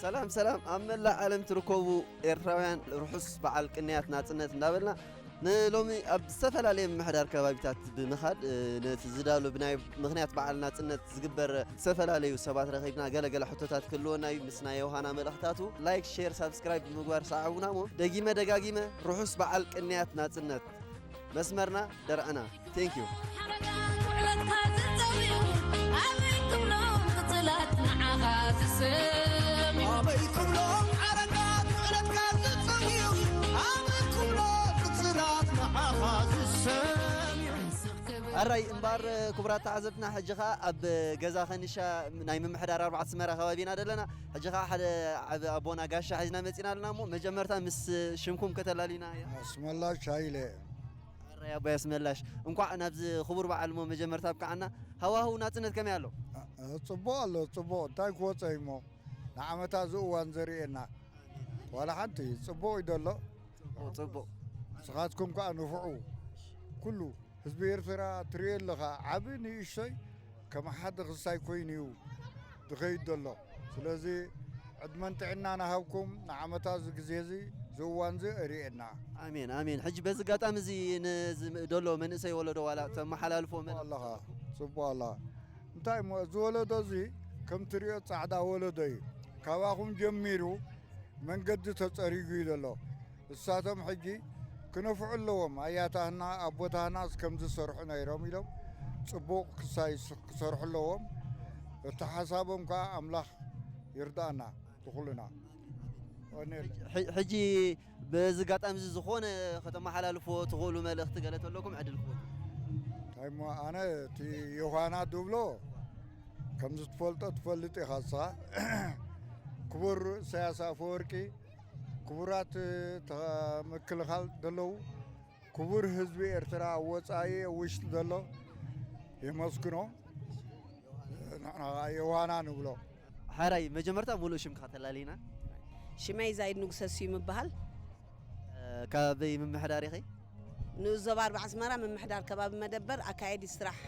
ሰላም ሰላም፣ ኣብ መላእ ዓለም ትርከቡ ኤርትራውያን ርሑስ በዓል ቅንያት ናጽነት እንዳበልና፣ ንሎሚ ኣብ ዝተፈላለየ ምምሕዳር ከባቢታት ብምኻድ፣ እ፣ ነቲ ዝዳሎ ብናይ ምኽንያት በዓል ናጽነት ዝግበር ዝተፈላለዩ ሰባት ረኺብና ገለ ገለ ሕቶታት ክህልወና እዩ። ምስ ናይ ዮሃና መልእኽታቱ ላይክ፣ ሼር፣ ሳብስክራይብ ብምግባር ሰዓቡና እሞ ደጊመ ደጋጊመ ርሑስ በዓል ቅንያት ናጽነት። መስመርና ደርዕና። Thank you። ሓረጋት ውዕለትካ ዝጸውዩ ኣበይ ክብሎም ቅጽላት ንዓኻ ዝሰምዩ። ኣበይ ክብሎም ሓረጋት ውዕለትካ ዝጸውዩ ኣበይ ክብሎም ቅጽላት ንዓኻ ዝሰምዩ። ኣራይ እምበኣር ክቡራት ተዓዘብትና፣ ሕጂ ኸኣ ኣብ ገዛ ኸንሻ ናይ ምምሕዳር ኣርባዕተ ኣስመራ ከባቢ ኢና ዘለና። ሕጂ ኸኣ ሓደ ዓቢ ኣቦና ጋሻ ሒዝና መጺና ኣለና እሞ መጀመርታ ምስ ሽምኩም ከተላልዩና እያ። ኣስመላሽ ሃይለ። ኣራይ ኣቦይ ኣስመላሽ፣ እንኳዕ ናብዚ ክቡር በዓል እሞ መጀመርታ ኣብቅዓና። ሃዋህው ናጽነት ከመይ ኣሎ? እ፣ ጽቡቕ ኣሎ፣ ጽቡቕ። እንታይ ክወጸ እሞ? ንዓመታ እዚ እዋን ዘርእየና። ዋላ ሓንቲ ጽቡቕ እዩ ዘሎ። ጽቡቕ፣ ጽቡቕ። ንስኻትኩም ከኣ ንፍዑ። ኩሉ ህዝቢ ኤርትራ ትርእዮ ኣለኻ፣ ዓቢ ንእሽቶይ ከም ሓደ ክሳይ ኮይኑ እዩ ዝኸይድ ዘሎ። ስለዚ ዕድመን ጥዕናን ይሃብኩም፣ ንዓመታ እዚ ግዜ እዚ፣ እዚ እዋን እዚ ኣርእየና። ኣሜን፣ ኣሜን። ሕጂ በዚ ኣጋጣሚ እዚ ንዚ ደሎ መንእሰይ ወለዶ ዋላ ተመሓላልፎ መልእኽቲ ኣለኻ? ጽቡቕ ኣለኻ። እንታይ እሞ፣ እዚ ወለዶ እዚ ከም ትርእዮ ጻዕዳ ወለዶ እዩ። ካባኹም ጀሚሩ መንገዲ ተጸሪጉ እዩ ዘሎ። እሳቶም ሕጂ ክነፍዑ ኣለዎም። ኣያታትና ኣቦታትናስ ከም ዝሰርሑ ነይሮም ኢሎም ጽቡቕ ክሳይ ክሰርሑ ኣለዎም። እቲ ሓሳቦም ከኣ ኣምላኽ ይርዳእና ንኹልና። ወኔለ። ሕጂ በዚ ኣጋጣሚ እዚ ዝኾነ ከተመሓላልፍዎ ትኽእሉ መልእኽቲ ገለ ተለኩም ዕድል ክህበኩም። እንታይ እሞ ኣነ እቲ ዮሃና ድብሎ ከምዚ ትፈልጦ ትፈልጥ ኢኻ ንስኻ። ክቡር ኢሳያስ ኣፈወርቂ፣ ክቡራት ተ-፣ ምክልኻል ዘለዉ፣ ክቡር ህዝቢ ኤርትራ ኣብ ወጻኢ ኣብ ውሽጢ ዘሎ የመስግኖ። ንሕና ዮሃና ንብሎ። ሓራይ መጀመርታ ሙሉእ ሽምካ ተላሊና። ሽመይ ዛይድ ንጉሰ ስዩም እበሃል። እ፣ ካበይ ምምሕዳር ኢኺ? ንኡስ ዞባ ኣርባዓ ኣስመራ ምምሕዳር ከባቢ መደበር ኣካየዲ ስራሕ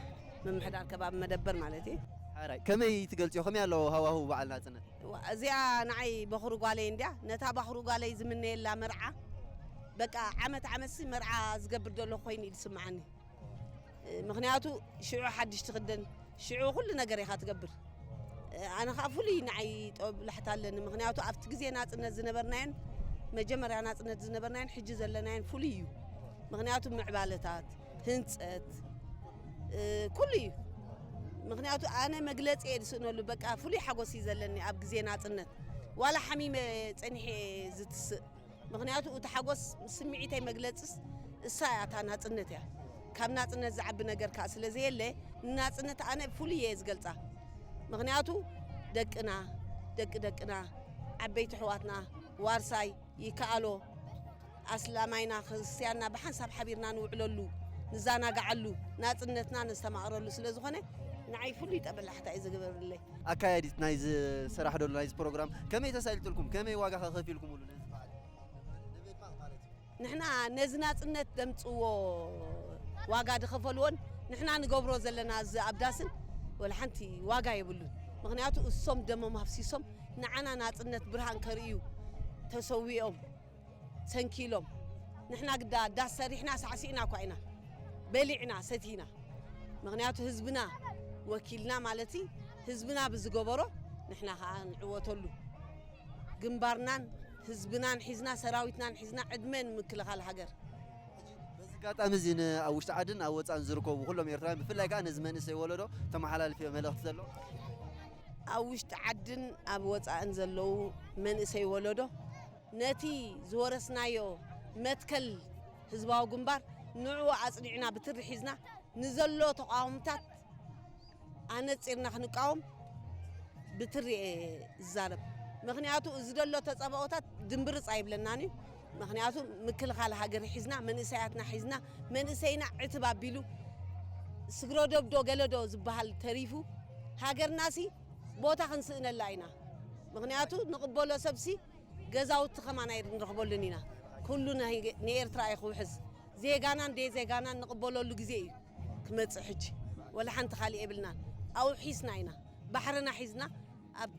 ምምሕዳር ከባቢ መደበር ማለት እዩ። ሓራይ ከመይ ትገልጽዮ? ከመይ ኣሎ ሃዋህው በዓል ናጽነት? ዋ-፣ እዚኣ ንዓይ በኹሪ ጓለይ እንድያ። ነታ በኹሪ ጓለይ ዝምነየላ መርዓ በቃ ዓመት ዓመትሲ መርዓ ዝገብር ዘሎ ኮይኑ እዩ ዝስምዓኒ። ምኽንያቱ ሽዑ ሓድሽ ትኽደን፣ ሽዑ ኩሉ ነገር ኢኻ ትገብር። ኣነ ኸኣ ፍሉይ ንዓይ ጦብላሕታ ኣለኒ። ምኽንያቱ ኣብቲ ግዜ ናጽነት ዝነበርናዮን መጀመርያ ናጽነት ዝነበርናዮን ሕጂ ዘለናዮን ፍሉይ እዩ። ምኽንያቱ ምዕባለታት፣ ህንጸት፣ እ፣ ኩሉ እዩ። ምኽንያቱ ኣነ መግለጺ እየ ዝስእነሉ። በቃ ፍሉይ ሓጎስ እዩ ዘለኒ ኣብ ግዜ ናጽነት። ዋላ ሓሚመ ጸኒሐ እየ ዝትስእ። ምኽንያቱ እቲ ሓጎስ ስምዒተይ መግለጽስ እሳ እያ፣ እታ ናጽነት እያ። ካብ ናጽነት ዝዓቢ ነገር ከኣ ስለ ዘየለ፣ ንናጽነት ኣነ ፍሉይ እየ ዝገልጻ። ምኽንያቱ ደቅና፣ ደቂ ደቅና፣ ዓበይቲ ኣሕዋትና፣ ዋርሳይ፣ ይከኣሎ፣ ኣስላማይና፣ ክርስትያንና ብሓንሳብ ሓቢርና ንውዕለሉ፣ ንዘናግዓሉ፣ ናጽነትና ነስተማቕረሉ ስለ ዝኾነ፣ ንዓይ ፍሉይ ጠበላሕታ እዩ ዝገበርለይ። ኣካያዲት ናይዚ ስራሕ ዶ ናይዚ ፕሮግራም ከመይ ተሳኢልትልኩም? ከመይ ዋጋ ከ ከፊልኩምሉ ነዚ በዓል? ንምድማቕ ማለት እዩ። ንሕና ነዚ ናጽነት ዘምጽዎ ዋጋ ዝኸፈልዎን ንሕና ንገብሮ ዘለና እዚ ኣብ ዳስን ወላ ሓንቲ ዋጋ የብሉን። ምኽንያቱ እሶም ደሞም ኣፍሲሶም ንዓና ናጽነት ብርሃን ከርእዩ ተሰዊኦም፣ ሰንኪሎም። ንሕና ግዳ ዳስ ሰሪሕና ሳዕሲዕና እኳ ኢና፣ በሊዕና፣ ሰቲና። ምኽንያቱ ህዝብና ወኪልና ማለት ህዝብና ብዝገበሮ ንሕና ኸኣ ንዕወተሉ። ግንባርናን ህዝብናን ሒዝና፣ ሰራዊትናን ሒዝና፣ ዕድመ ንምክልኻል ሃገር። በዚ ኣጋጣሚ እዚ ን-፣ ኣብ ውሽጢ ዓድን ኣብ ወጻእን ዝርከቡ ኩሎም ኤርትራውያን፣ ብፍላይ ከኣ ነዚ መንእሰይ ወለዶ ተመሓላልፍዮ መልእኽቲ ዘሎ? ኣብ ውሽጢ ዓድን ኣብ ወጻእን ዘለዉ መንእሰይ ወለዶ፣ ነቲ ዝወረስናዮ መትከል ህዝባዊ ግንባር፣ ንዕኡ ኣጽኒዕና ብትሪ ሒዝና፣ ንዘሎ ተቃውምታት ኣነጺርና ክንቃወም ብትሪ እየ ዝዛረብ። ምኽንያቱ እዚ ዘሎ ተጻብኦታት ድምብርጽ ኣይብለናን እዩ። ምኽንያቱ ምክልኻል ሃገር ሒዝና፣ መንእሰያትና ሒዝና፣ መንእሰይና ዕትብ ኣቢሉ፣ ስግረ ዶብ ዶ ገለ ዶ ዝበሃል ተሪፉ፣ ሃገርናሲ ቦታ ክንስእነላ ኢና። ምኽንያቱ ንቕበሎ ሰብሲ ገዛውቲ ከማን ኣይንረኽበሉን ኢና። ኩሉ ናይ፣ ንኤርትራ እዩ ክውሕዝ። ዜጋናን ደይ ዜጋናን ንቕበለሉ ግዜ እዩ ክመጽእ ሕጂ። ወላ ሓንቲ ካልእ የብልናን። ኣውሒስና ኢና። ባሕርና ሒዝና ኣብ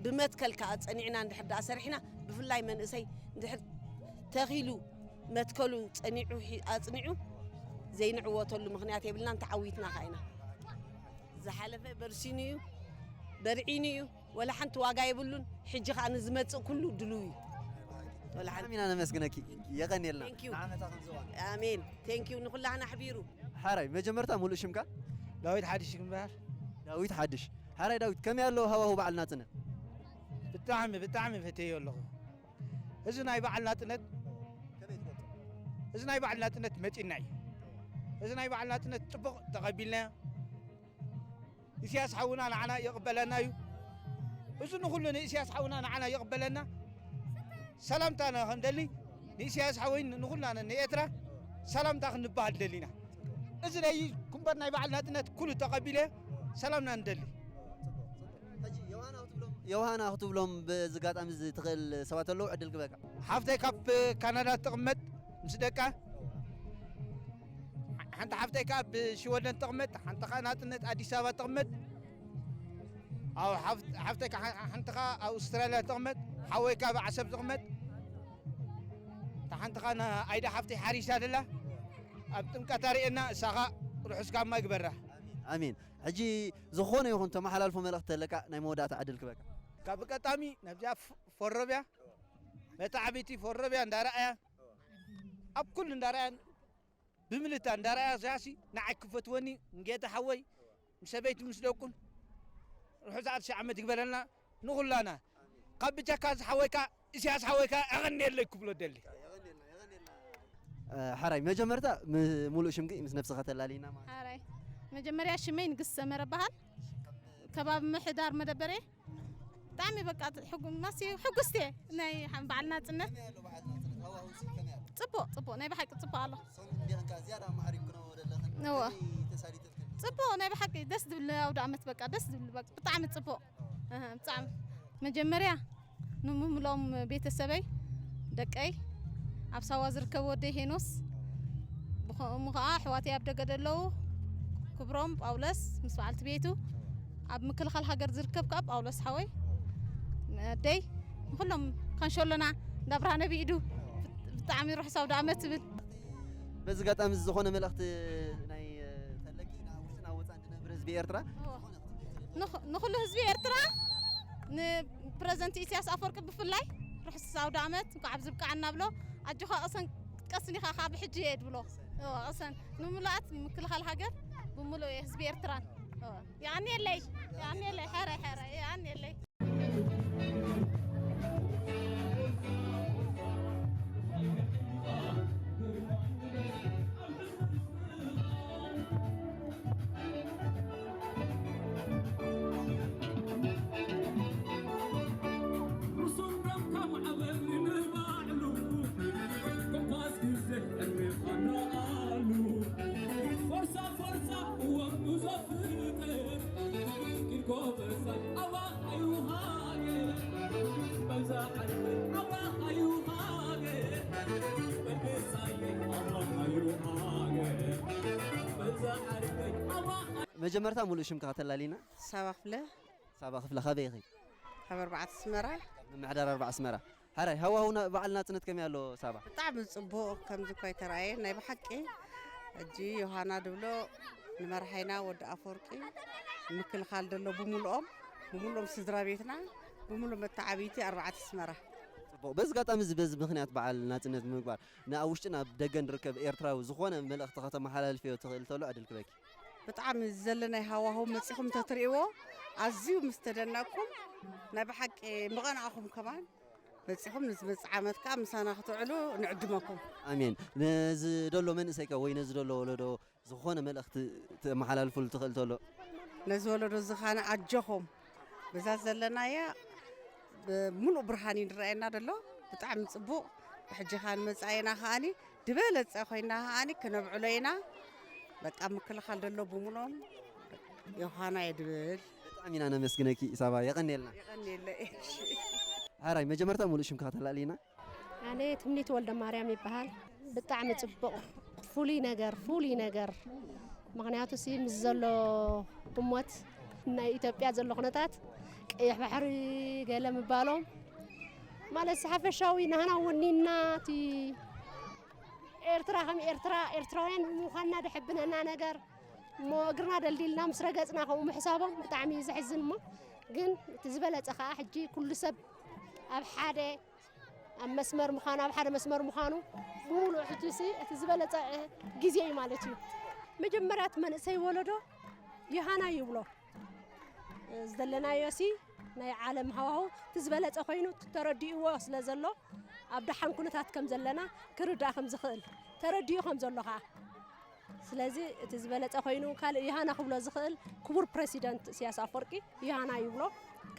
ብመትከል ከኣ ጸኒዕና እንድሕር ደኣ ሰሪሕና፣ ብፍላይ መንእሰይ እንድሕር ተኺሉ መትከሉ ጸኒዑ ሒ-፣ ኣጽኒዑ ዘይንዕወተሉ ምኽንያት የብልናን፣ ተዓዊትና ከኣ ኢና። ዝሓለፈ በርሲኑ እዩ፣ በርዒኑ እዩ፣ ወላ ሓንቲ ዋጋ የብሉን። ሕጂ ከኣ ንዝመጽእ ኩሉ ድሉው እዩ። ወላ ሓንቲ ብጣዕሚ ኢና ነመስግነኪ። የቐንየልና። Thank you። ንዓመታ ከም ዝዋን። ኣሜን። Thank you ንኹላህና ኣሕቢሩ። ሓራይ መጀመርታ ሙሉእ ሽምካ? ዳዊት ሓድሽ ይበሃል። ዳዊት ሓድሽ። ሓራይ ዳዊት፣ ከመይ ኣሎ ሃዋሁ በዓል ናጽነት? ብጣዕሚ፣ ብጣዕሚ ፈትየዮ ኣለኹ። እዚ ናይ በዓል ናጽነት፣ እዚ ናይ በዓል ናጽነት መጺና እዩ። እዚ ናይ በዓል ናጽነት ጽቡቕ ተቐቢልናዮ። ኢሳያስ ሓውና ንዓና ይቕበለና እዩ። እዚ ንኹሉ ንኢሳያስ ሓውና ንዓና ይቕበለና። ሰላምታ ና ክንደሊ፣ ንኢሳያስ ሓወይ ንኹልና ንኤርትራ ሰላምታ ክንበሃል ደሊና። እዚ ናይ ኩምበር ናይ በዓል ናጽነት ኩሉ ተቐቢለ ሰላምና ንደሊ። ሕጂ ዮሃና ክትብሎም፣ ዮሃና ክትብሎም በዚ ኣጋጣሚ እዚ ትኽእል ሰባት ኣለዉ፣ ዕድል ክበካ። ሓፍተይ ካብ ካናዳ ትቕመጥ ምስ ደቃ፣ ሓንቲ ሓፍተይ ከኣ ኣብ ሽወደን ትቕመጥ፣ ሓንቲ ከኣ ናጽነት ኣዲስ ኣበባ ትቕመጥ። ኣብ ሓፍ-፣ ሓፍተይ ከኣ ሓ-፣ ሓንቲ ከኣ ኣብ ኣውስትራልያ ትቕመጥ፣ ሓወይ ከኣ ኣብ ዓሰብ ትቕመጥ። እታ ሓንቲ ከኣ ና-፣ ኣይዳ ሓፍተይ ሓሪሳ ደላ፣ ኣብ ጥምቀት ኣርእየና፣ እሳ ከኣ ርሑስ ጋማ ይግበራ። ኣሜን። ሕጂ ዝኾነ ይኹን ተመሓላልፎ መልእኽቲ ኣለካ፣ ናይ መወዳእታ ዕድል ክበካ። ካብ ቀጣሚ ናብዚኣ ፍ-፣ ፎሮብያ፣ መታዕቢቲ ፎሮብያ እንዳረኣያ፣ ኣብ ኩሉ እንዳረኣያ፣ ብምልታ እንዳረኣያ፣ እዚኣሲ ንዓይ ክፈትወኒ፣ ንጌታ ሓወይ፣ ምስ ሰበይቲ ምስ ደቁን፣ ርሑስ ኣርሲ ዓመት ይግበረልና ንኹላና። ካብ ብቻካ ዝሓወይካ፣ ኢሳያስ ሓወይካ፣ የቐንየለይ ክብሎ ደሊ። እ፣ ሓራይ፣ መጀመርታ ም-፣ ሙሉእ ሽምኪ ምስ ነብስኻ ተላልይና ማለት። ሓራይ፣ መጀመርያ ሽመይ ንግስቲ ሰመረ በሃል። ከባቢ ምሕዳር መደበርየ። ብጣዕሚ በቃ ሕጉ-፣ ማሲ ሕጉስቲ እየ ናይ ሓ-፣ በዓል ናጽነት። ከመይ ኣሎ በዓል ናጽነት? ሃዋህውሲ ከመይ ኣሎ? ጽቡቕ፣ ጽቡቕ፣ ናይ ብሓቂ ጽቡቕ ኣሎ። ሰሙን እንዲኽን ከኣ ዝያዳ ማዕሪግክኖ ዘለኽን እወ። ከመይ ተሳሊጥክን? ጽቡቕ፣ ናይ ብሓቂ ደስ ዝብል ኣውደ ኣመት በቃ ደስ ዝብል በቃ ብጣዕሚ ጽቡቕ። እህ፣ ብጣዕሚ መጀመርያ ንምምሎም ቤተሰበይ፣ ደቀይ፣ ኣብ ሳዋ ዝርከብ ወደይ ሄኖስ፣ ብኸምኡ ኸዓ ኣሕዋተይ ኣብ ደገ ዘለዉ ክብሮም ጳውሎስ ምስ በዓልቲ ቤቱ፣ ኣብ ምክልኻል ሃገር ዝርከብ ከኣ ጳውሎስ ሓወይ፣ ኣደይ፣ ንኹሎም ካንሸሎና እንዳ ብርሃነ ብኢዱ ብጣዕሚ ርሑስ ኣውደ ኣመት ትብል። በዚ ኣጋጣሚ እዚ ዝኾነ መልእኽቲ ናይ፣ እ፣ ተለኪ ናብ ውሽጥን ኣብ ወጻእን ዝነብር ህዝቢ ኤርትራ እዎ። ዝኾነ ክትብል ትደሊ? ንኽ-፣ ንኹሉ ህዝቢ ኤርትራ፣ ንፕረዚደንት ኢሳያስ ኣፈወርቂ ብፍላይ ርሑስ ኣውደ ኣመት እንኳዕ ኣብዚ ብቅዓና ንብሎ። ኣጆኻ ቅሰን ክትቀስን ኢኻ ካብ ሕጂ እየ ድብሎ። እዎ፣ ቅሰን። ንምሉኣት ምክልኻል ሃገር ብምሉእ ህዝቢ ኤርትራን። እዎ። የቐንየለይ፣ የቐንየለይ፣ ሕራይ፣ ሕራይ፣ የቐንየለይ። መጀመርታ ሙሉእ ሽምካ ከተላሊና? ሳባ ክፍለ። ሳባ ክፍለ፣ ካበይ ኢኺ? ካብ ኣርባዕተ ኣስመራ። ምምሕዳር ኣርባዓ ኣስመራ። ሓራይ፣ ሃዋሁ ና-፣ በዓል ናጽነት ከመይ ኣሎ ሳባ? ብጣዕሚ ጽቡቕ፣ ከምዚ እኳ ኣይተራእየን ናይ ብሓቂ። ሕጂ ዮሃና ድብሎ ንመርሓይና ወዲ ኣፈወርቂ፣ ምክልኻል ደሎ ብምልኦም፣ ብምልኦም ስድራ ቤትና፣ ብምሉእ መተዓብይቲ ኣርባዕተ ኣስመራ። ጽቡቕ። በዚ ኣጋጣሚ እዚ፣ በዚ ምኽንያት በዓል ናጽነት ብምግባር፣ ንኣብ ውሽጥን ኣብ ደገን ዝርከብ ኤርትራዊ ዝኾነ መልእኽቲ ከተመሓላልፍዮ ትኽእል ተሎ ዕድል ክበኪ። ብጣዕሚ ዘለናይ ሃዋህው መጺኹም ተትርእይዎ ኣዝዩ ምስ ተደነቕኩም፣ ናይ ብሓቂ ምቐናእኹም ከማን መጺኹም ንዝመጽእ ዓመት ከኣ ምሳና ክትውዕሉ ንዕድመኩም። ኣሜን። ነዚ ደሎ መንእሰይ ከ ወይ ነዚ ደሎ ወለዶ ዝኾነ መልእኽቲ ተመሓላልፉሉ ትኽእል ተሎ? ነዚ ወለዶ እዚ ኻነ ኣጆኹም። በዛ ዘለናያ ብምሉእ ብርሃን እዩ ዝረኣየና ዘሎ። ብጣዕሚ ጽቡቕ። ብሕጂ ኻን መጻኢና ኸኣኒ ዝበለጸ ኮይና ኸኣኒ ክነብዕሎ ኢና። በቃ ምክልኻል ዘሎ ብምሎም ዮሃና እየ ድብል። ብጣዕሚ ኢና ነመስግነኪ ሳባ፣ የቐንየልና። የቐንየለይ። እሺ። ሓራይ፣ መጀመርታ ሙሉእ ሽምካ ከተላልይና? ኣነ ትምኒት ወልደ ማርያም ይበሃል። ብጣዕሚ ጽቡቕ፣ ፍሉይ ነገር፣ ፍሉይ ነገር። ምኽንያቱ ሲ ምስ ዘሎ ህሞት ናይ ኢትዮጵያ ዘሎ ኩነታት ቀይሕ ባሕሪ ገለ ምባሎም ማለት ሓፈሻዊ ናህና ወኒና እቲ ኤርትራ ከም ኤርትራ ኤርትራውያን ብምዃንና ደሕብነና ነገር እሞ እግርና ደልዲልና ምስ ረገጽና ከምኡ ምሕሳቦም ብጣዕሚ እዩ ዘሕዝን። እሞ ግን እቲ ዝበለጸ ከዓ ሕጂ ኩሉ ሰብ ኣብ ሓደ ኣብ መስመር ምዃኑ ኣብ ሓደ መስመር ምዃኑ ብምሉእ ሕጂ ሲ እቲ ዝበለጸ ግዜ እዩ ማለት እዩ። መጀመርያ እቲ መንእሰይ ወለዶ ዮሃና ይብሎ ዘለናዮሲ ናይ ዓለም ሃዋሁ እቲ ዝበለጸ ኮይኑ ተረዲእዎ ስለ ዘሎ ኣብ ደሓን ኩነታት ከም ዘለና ክርዳእ ከም ዝኽእል ተረዲኡ ከም ዘሎ ኸዓ ስለዚ እቲ ዝበለጸ ኮይኑ ካልእ ዮሃና ክብሎ ዝኽእል ክቡር ፕረሲደንት ኢሳያስ ኣፈወርቂ ዮሃና ይብሎ።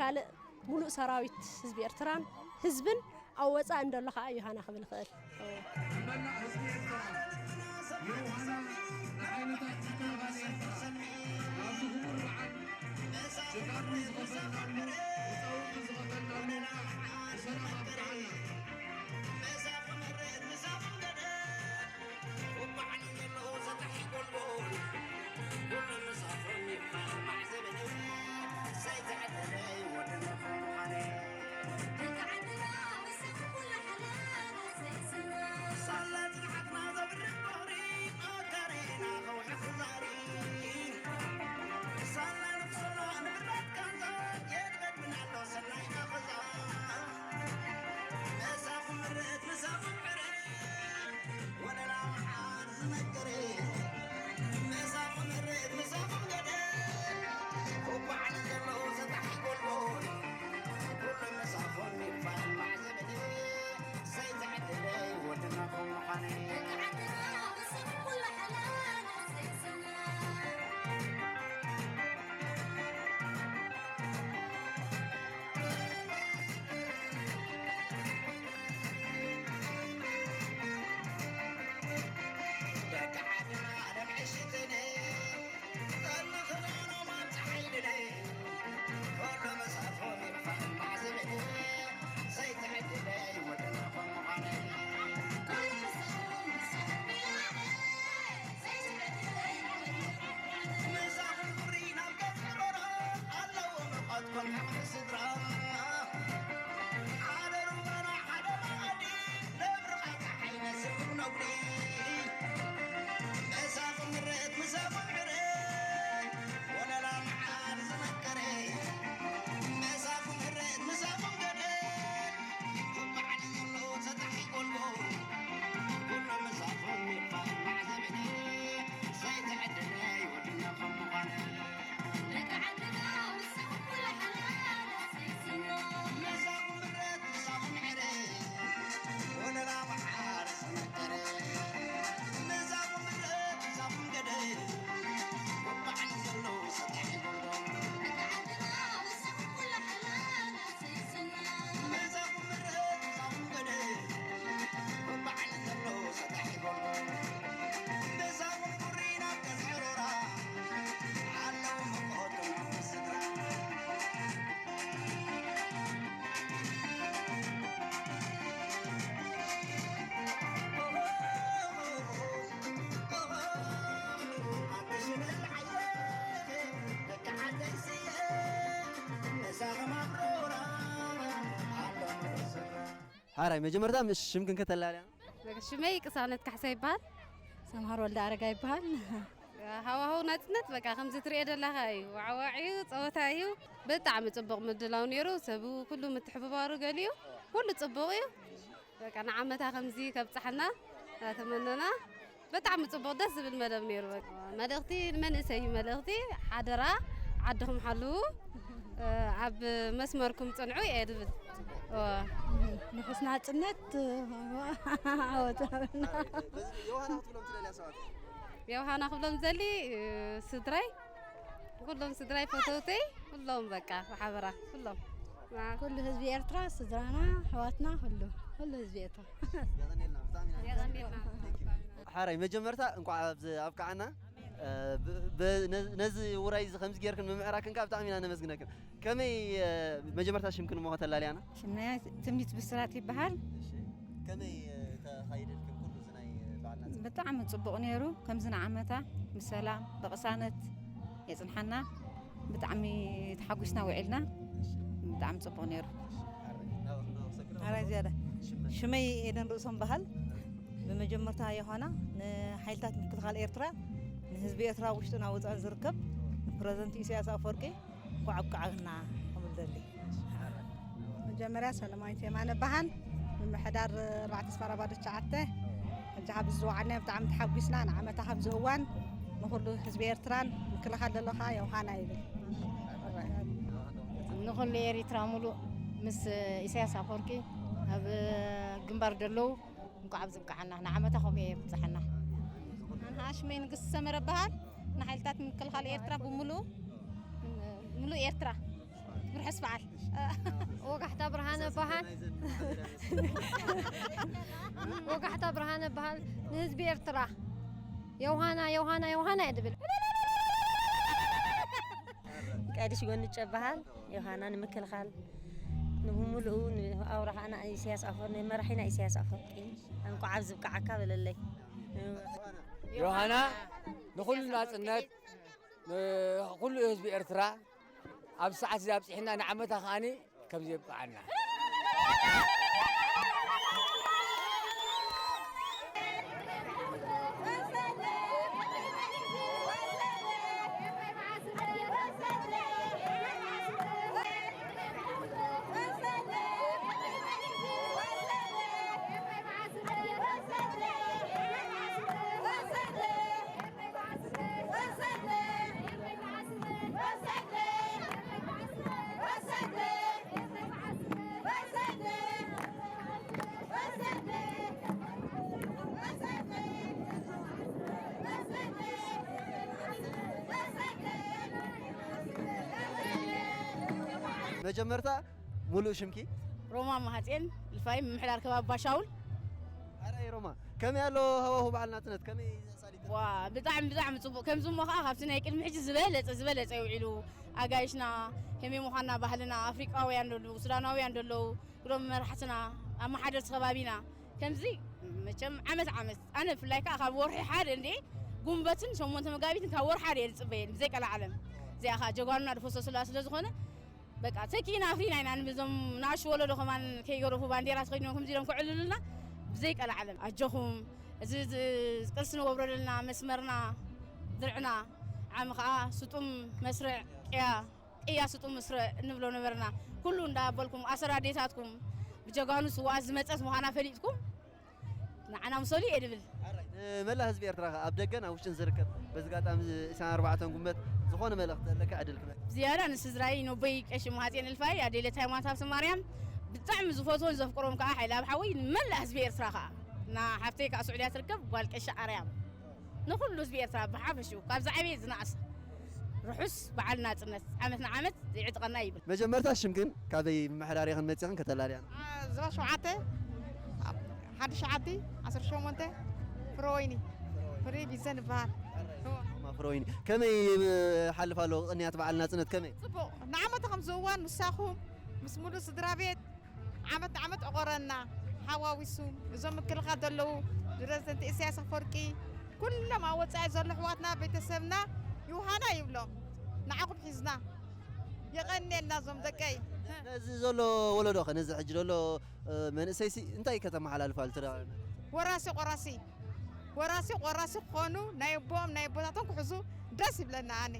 ካልእ ሙሉእ ሰራዊት ህዝቢ ኤርትራን ህዝብን ኣብ ወጻኢ እንደሎ ኸዓ ዮሃና ክብል ይኽእል። መላእ ህዝቢ ኤርትራ ዮሃና ንሓይልታት ምክልኻል ኤርትራ ኣብዚ ክቡር በዓል ጭቃ ዝኸፈልናሉ፣ ህፃውንቲ ዝኸፈልናሉ እንኳዕ ብሰላም ኣብቅዓና። ሓራይ መጀመርታ ምስ ሽምክን ከተላልያ። ሽመይ ቅሳነት ካሕሳ ይበሃል። ሰምሃር ወልደ ኣረጋ ይበሃል። ሃዋህው ናጽነት በቃ ከምዚ ትሪኦ ዘለኻ እዩ። ዋዕዋዕ እዩ፣ ጸወታ እዩ። ብጣዕሚ ጽቡቕ ምድላው ነይሩ። ሰቡ ኩሉ ምትሕብባሩ ገሊኡ ኩሉ ጽቡቕ እዩ። በቃ ንዓመታ ከምዚ ከብጽሓና እናተመነና ብጣዕሚ ጽቡቕ ደስ ዝብል መደብ ነይሩ። በቃ መልእኽቲ ንመንእሰይ እዩ መልእኽቲ ሓደራ ዓድኹም ሓልዉ ኣብ መስመርኩም ጽንዑ እየ ድብል። ንሑስ ናጽነት ዓወት ሃበና። በዚ ዮሃና ክትብሎም ትደልያ ሰባት? ዮሃና ክብሎም ዘሊ ስድራይ ኩሎም ስድራይ ፈተውተይ ኩሎም በቃ ብሓበራ ኩሎም ኩሉ ህዝቢ ኤርትራ ስድራና ኣሕዋትና ኩሉ ኩሉ ህዝቢ ኤርትራ። የቐንየልና ብጣዕሚ ኢና የቐንየልና። ሓራይ መጀመርታ እንኳዕ ኣብዚ ኣብቅዓና። ብ- ብ- ነዚ ውራይ እዚ ከምዚ ጌርክን ምምዕራክን ከዓ ብጣዕሚ ኢና ነመስግነክን። ከመይ መጀመርታ ሽምክን እሞ ከተላልያና? ሽምና ትምኒት ብስራት ይበሃል። እሺ፣ ከመይ ተኻይደልክን ኩሉ እዚ ናይ በዓልና? ብጣዕሚ ጽቡቕ ነይሩ። ከምዚ ንዓመታ ብሰላም ብቕሳነት የጽንሓና። ብጣዕሚ ተሓጒስና ውዒልና። እሺ፣ ብጣዕሚ ጽቡቕ ነይሩ። ኣራይ ዝያዳ ሽመይ ኤደን ርእሶም በሃል። ብመጀመርታ ዮሃና ንሓይልታት ምክልኻል ኤርትራ፣ ንህዝቢ ኤርትራ ውሽጥና ወፃእን ዝርከብ ንፕረዚደንት ኢሳያስ ኣፈወርቂ እንኳዕ ኣብቅዓና ክብል ደሊ። መጀመርያ ሰለማዊት የማነ በሃል፣ ምምሕዳር ኣርባዕተ ስፓራ ባዶ ትሽዓተ። ሕጂ ካብ ዝወዓልና ብጣዕሚ ተሓጒስና። ንዓመታ ከምዚ እዋን ንኹሉ ህዝቢ ኤርትራን ምክልኻል ዘለኻ ዮሃና ይብል። ንኹሉ ኤሪትራ ሙሉእ ምስ ኢሳያስ ኣፈወርቂ ኣብ ግንባር ደለዉ እንኳዕ ኣብ ዝብቅዓና። ንዓመታ ከምኡ እየ የብጽሓና። ኣነ ሃሽመይ ንግስቲ ሰመረ በሃል። ንሓይልታት ምክልኻል ኤርትራ ብምሉኡ፣ ምሉእ ኤርትራ ርሑስ በዓል። ወጋሕታ ብርሃነ በሃል። ወጋሕታ ብርሃነ በሃል። ንህዝቢ ኤርትራ ዮሃና ዮሃና ዮሃና እየ ድብል። ቀዲሽ ጎንጨ በሃል። ዮሃና ንምክልኻል ንምምልኡ ንኣውራኻና ኢሳያስ ኣፈወርቂ፣ መራሒና ኢሳያስ ኣፈወርቂ እንኳዕ ኣብ ዝብቅዓካ በለለይ። ዮሃና ንኹሉ ናጽነት ንኹሉ ህዝቢ ኤርትራ ኣብ ሰዓት እዚ ኣብጽሕና ንዓመታ ከኣኒ ከም ዘብቅዓና። መጀመርታ ሙሉእ ሽምኪ? ሮማ ማሃጼን ልፋይ ምምሕዳር ከባቢ ባሻውል። ኣራይ ሮማ ከመይ ኣሎ ሃዋሁ በዓል ናጽነት ከመይ ኣሳሊጠ? ዋ ብጣዕሚ ብጣዕሚ ጽቡቅ ከምዚ እሞ ከዓ ካብቲ ናይ ቅድሚ ሕጂ ዝበለጸ ዝበለጸ ይውዒሉ ኣጋይሽና ከመይ ምዃንና ባህልና ኣፍሪቃውያን ደለዉ ሱዳናውያን ደለዉ ግዶም መራሕትና ኣመሓደርቲ ከባቢና ከምዚ መቸም ዓመት ዓመት ኣነ ብፍላይ ከዓ ካብ ወርሒ ሓደ እንዴ ጉንበትን ሸሞንተ መጋቢትን ካብ ወርሒ ሓደ እየ ዝፅበየን ብዘይ ቀላዓለም እዚኣ ከዓ ጀጓኑና ዝፈሰሱላ ስለዝኾነ በቃ ተኪእና ኣፍሪና ኢና ንብዞም ንኣሹ ወለዶ ከማን ከይገረፉ ባንዴራ ተኸዲኖም ከምዚ ኢሎም ክዕልሉልና ብዘይ ቀላዓለም ኣጆኹም እዚ ቅርሲ ንወብረደልና መስመርና ድርዕና ዓሚ ከዓ ስጡም መስርዕ ቅያ ቅያ ስጡም መስርዕ እንብሎ ነበርና ኩሉ እንዳበልኩም ኣሰር ኣዴታትኩም ብጀጋኑ ስውኣት ዝመፀት ምዃና ፈሊጥኩም ንዓና ምሰሉ እየ ድብል። ንመላእ ህዝቢ ኤርትራ ከኣ ኣብ ደገን ኣብ ውሽጥን ዝርከብ በዚ ኣጋጣሚ እዚ ዕስራን ኣርባዕተን ጉንበት ዝኾነ መልእኽቲ ዘለካ ዕድል ክበካ። ዝያዳ ንስድራይ ነቦይ ቀሺ መሃጼን እልፋይ ኣዴለ ሃይማኖት ሃብተ ማርያም ብጣዕሚ ዝፈትዎን ዘፍቅሮም ከኣ ሓይለ ኣብ ሓወይ ንመላእ ህዝቢ ኤርትራ ከኣ እና ሓፍተይ ከኣ ስዑድያ ትርከብ ጓል ቀሺ ኣርያም ንኹሉ ህዝቢ ኤርትራ ብሓፈሽኡ ካብ ዝዓበየ ዝነኣሰ ርሑስ በዓል ናጽነት ዓመት ንዓመት ይዕጥቀና ይብል። መጀመርታ ሽምክን ካበይ ምምሕዳር ኢኽን መጺኽን ከተላልያና? ዞባ ሸውዓተ ሓድሽ ዓዲ ዓሰርተ ሸሞንተ ፍረወይኒ ፍሪ ቢዘን ይበሃል። ፍረወይኒ ከመይ ይሓልፍ ኣሎ ቅንያት በዓል ናጽነት ከመይ? ጽቡቕ ንዓመታ ከም ዝእዋን ምሳኹም ምስ ሙሉእ ስድራ ቤት ዓመት ንዓመት ዕቆረና ሓዋዊሱ እዞም ምክልኻል ዘለዉ ፕረዚደንት ኢሳያስ ኣፈወርቂ ኩሎም ኣብ ወፃኢ ዘሎ ኣሕዋትና ቤተሰብና ይውሃና ይብሎም ንዓኹም ሒዝና የቐንየልና እዞም ደቀይ ነዚ ዘሎ ወለዶ ኸ ነዚ ሕጂ ዘሎ መንእሰይሲ እንታይ ከተመሓላልፋሉ ትደሊ ወራሲ ቆራሲ ወራሲ ቆራሲ ክኾኑ ናይ ኣቦኦም ናይ ኣቦታቶም ክሕዙ ደስ ይብለና ኣነ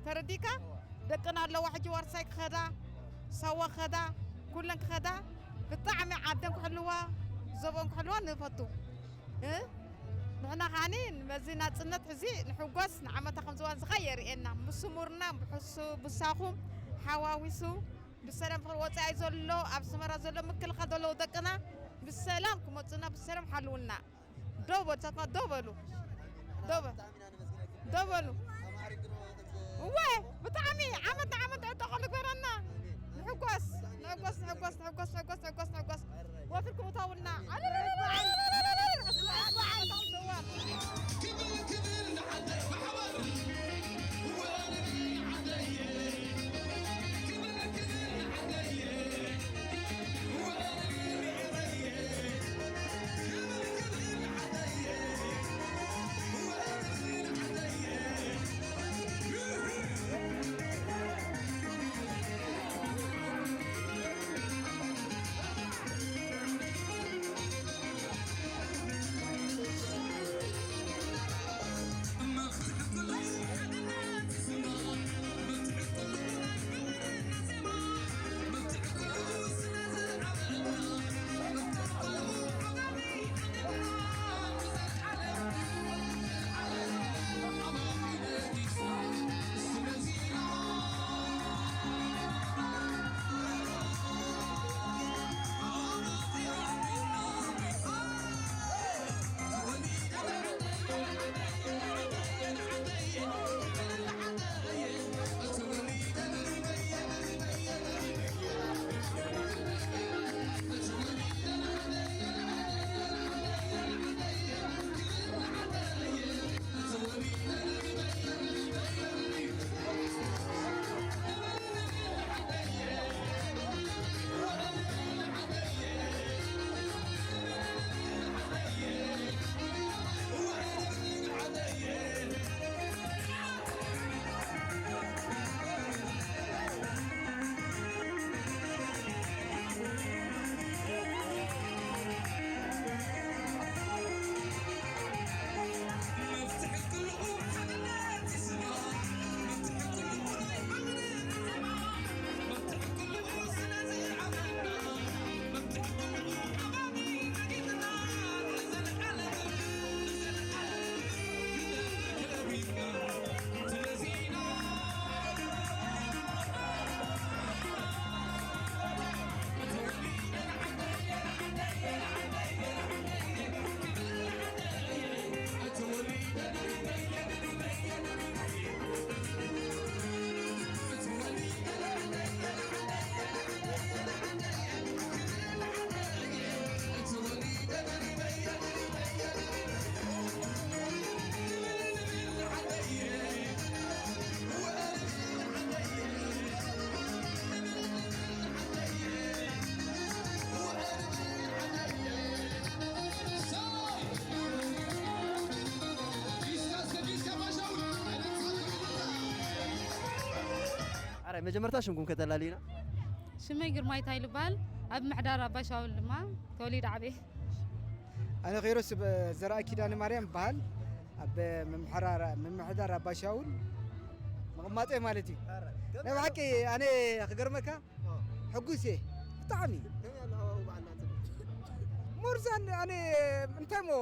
ተረዲካ ደቅና ኣለዋ ሕጂ ዋርሳይ ክኸዳ ሳዋ ክኸዳ ኩለን ክኸዳ ብጣዕሚ ዓደን ክሕልዋ ዘብኦም ክሕልዋ ንፈቱ እ ንሕና ከዓኒ በዚ ናፅነት ሕዚ ንሕጎስ ንዓመታ ከም ዝዋን ዝኻ የርእየና ምስ ሙርና ብሕሱ ብሳኹም ሓዋዊሱ ብሰላም ፍቅሪ ወፃኢ ዘሎ ኣብ ስመራ ዘሎ ምክልኻል ዘለዉ ደቅና ብሰላም ክመፁና ብሰላም ሓልውና ደው በሉ ሳትማ ደው በሉ ደው በሉ ደው በሉ እወ ብጣዕሚ ዓመት ንዓመት ዕጠቐሉ ግበረና ንሕጎስ ንሕጎስ ንሕጎስ ንሕጎስ ንሕጎስ ንሕጎስ ንሕጎስ ወፍርኩም እተውልና መጀመርታ ሽምኩም ከተላልዩና? ሽመይ ግርማይት ሃይሉ ይበሃል። ኣብ ምሕዳር ኣባሻውል ድማ ተወሊደ ዓብየ። ኣነ ኪሮስ ዘርኣ ኪዳነ ማርያም ይበሃል። ኣብ ምምሕራር-፣ ምምሕዳር ኣባሻውል ምቕማጠይ ማለት እዩ። ናይ ብሓቂ ኣነ ክገርመካ ሕጉስ እየ ብጣዕሚ። ሞርዛን ኣነ እንታይ ሞ